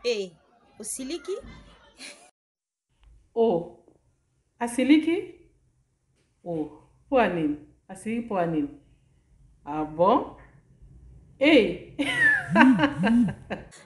Eh, osiliki? Oh, asiliki? Oh, mpo ya nini? Asiliki mpo ya nini? Ah bon? Hey!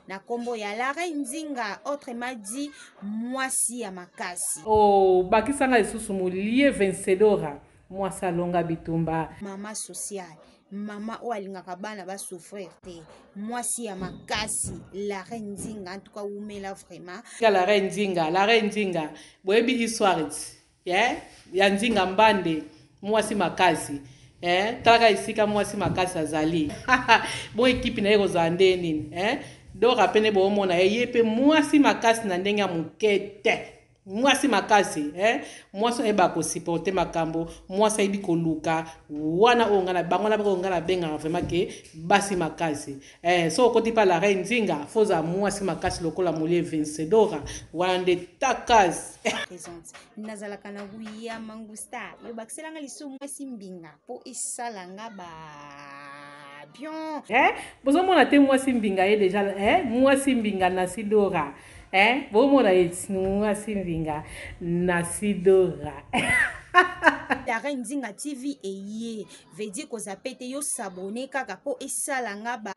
Na kombo ya la reine Nzinga, autrement dit mwasi ya makasi. Oh, bakisa nga lisusu molie vencedora, mwasi alonga bitumba. Mama sociale, mama oyo alingaka bana ba souffrir te, mwasi ya makasi, la reine Nzinga, en tout cas wumela vraiment. La reine Nzinga, la reine Nzinga, boyebi histoire ti, yeah? Ya Nzinga Mbande, mwasi makasi. Eh, talaka esika mwasi makasi azali. Bon ekipe na ye kozala nde nini? Eh? Dora pene boomona ye, ye pe mwasi makasi na ndenge ya moke te. Mwasi makasi, eh? Mwasi ayeba ko supporter makambo, mwasi ayebi koluka, wana oyo nga na bango na oyo nga na bengaka vraiment ke basi makasi. Eh, so okoti pa la reine Nzinga, faut za mwasi makasi lokola molie vencedora, wana nde takas. Présente. Nazalaka na William Mangusta. Yo bakiselanga lisu mwasi mbinga po esala nga ba bien. Eh, bozomona te mwasi mbinga ye deja, eh, mwasi mbinga na Sidora. Eh, bomona ye mwasi mbinga na Sidora. La Reine Nzinga TV eye veut dire koza pete yo s'abonner kaka po esala nga ba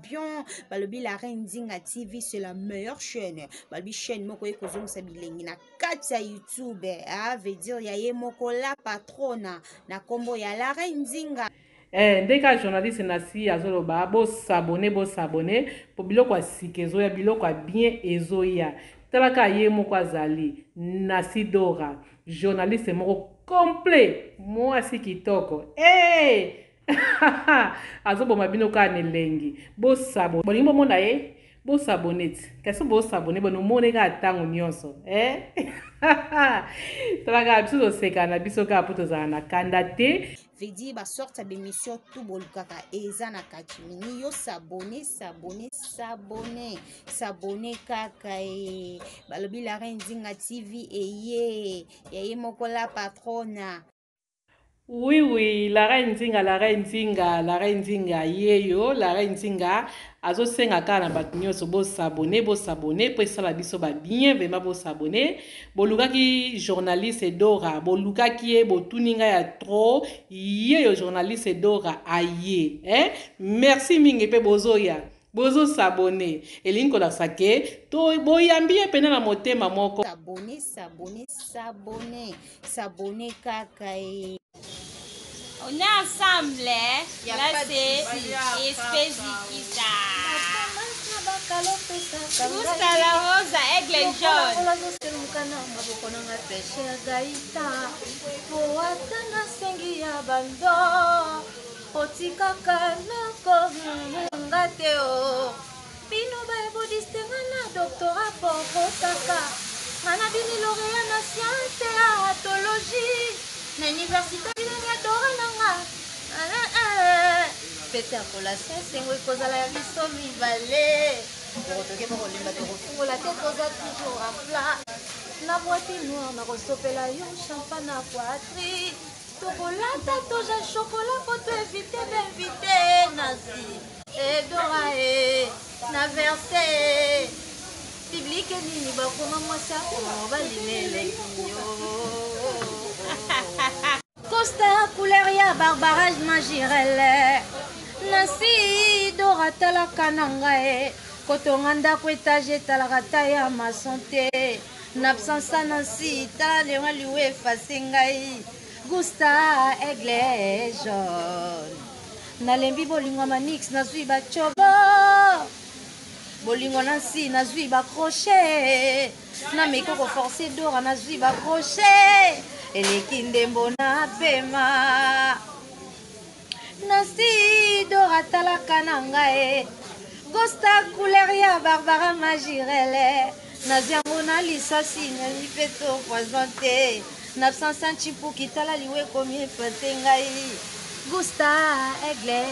bien. Balobi La Reine Nzinga TV c'est la meilleure chaîne. Balobi chaîne moko ekozongisa bilengi na kati ya YouTube. Ah, veut dire ya ye moko la patrona na kombo ya La Reine Nzinga. Eh, ndeka journaliste nasi azoloba bo s'abonner, bo s'abonner po biloko ya sika ezoya, biloko ya bien ezoya. Talaka ye moko azali Nasi Dora, journaliste moko complet, mwasi kitoko. Eh! Azoboma bino kaka na elengi. Bo s'abonner. Bolingi bomona ye? Bo s'abonner ti. Kasi bo s'abonner bono mone kaka tango nyonso. Eh? Talaka biso toseka na biso kaka po tozala na kanda te. Veut dire ba sorte ya b'émission tout bolukaka eza na kati mini yo s'abonner, s'abonner, s'abonner, s'abonner kaka e. Balobi La Reine Nzinga TV eye ya ye moko la patrona. Oui, oui, la reine Nzinga, la reine Nzinga, la reine Nzinga, yeyo, la reine Nzinga, azosenga kaka na bato nyonso bo s'abonner, bo s'abonner, po esala biso ba bien, vraiment bo s'abonner. Bolukaki journaliste Dora, bolukaki ye, botuni nga ya trop, yeyo journaliste Dora aye, hein? Merci mingi pe bozoya. Bozo s'abonner. Elingi kolakisa ke to boyambi ye pena na motema moko. S'abonner, s'abonner, s'abonner, s'abonner kaka e. On est ensemble, hein? Là c'est Espèce Kita. Gusta la Rosa, aigle jaune. Otikaka noko nga te o bino baebodiste nga na doctorat bokosaka nga na bini lauréat na science ya atologie na université bino nyadora na nga fete ya kolasa esengo ekozala ya biso mibale tokotoke bokolemba tokofungola te toza toujours en plat na boite noire nakosopela yo champagne na poitrine Tokolata toja chocolat po to evite b'invite nazi edora e na verse biblike nini bakoma mwasi mobali neleki yo Costa couleur ya Barbara Magirele nasi dora talaka na ngai kotonga ndako etage etalaka ta ya mason te Na absence ya Nancy, tala ndenge liwa efase ngai. Gusta aigle jaune. Nalembi bolingo ya Manix, nazwi ba chobo. Bolingo Nancy, nazwi ba crochet. Nameki ko forcer Dora, nazwi ba crochet. Eleki ndembo na pema. Nancy Dora talaka na ngai Gosta couleur ya Barbara Magirele nazwi yango na lisasi nani mpe to poison te na absence ya nchipuki tala liwa ekomi efase ngai Gusta aigle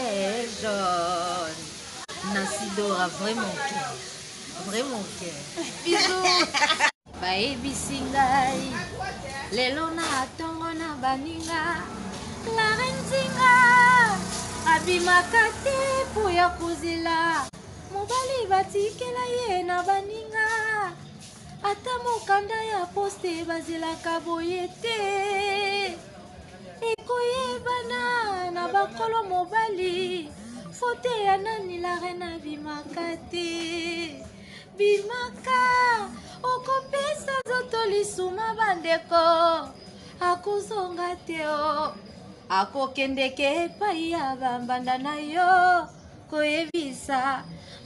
jaune Nancy Dora vraiment cœur vraiment cœur bisous Bayebisi ngai lelo na tongo na baninga La Reine Nzinga abimaka te mpo ya kozela. Mobali batikela ye na baninga, ata mokanda ya poste bazelaka boye te. Ekoyebana na bakolo mobali, fote ya nani la reine abimaka te. Bimaka, okopesa nzoto lisuma bandeko, akozonga te o. Akokendeke epai ya bambanda na yo koyebisa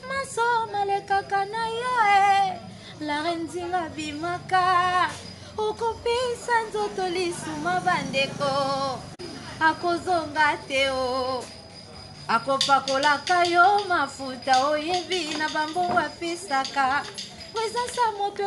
maso malekaka na yo e. La reine Nzinga bimaka, okopesa nzoto lisuma bandeko, akozonga te o. Akopakolaka yo mafuta oyebi na bambongo apesaka. Présence ya moto.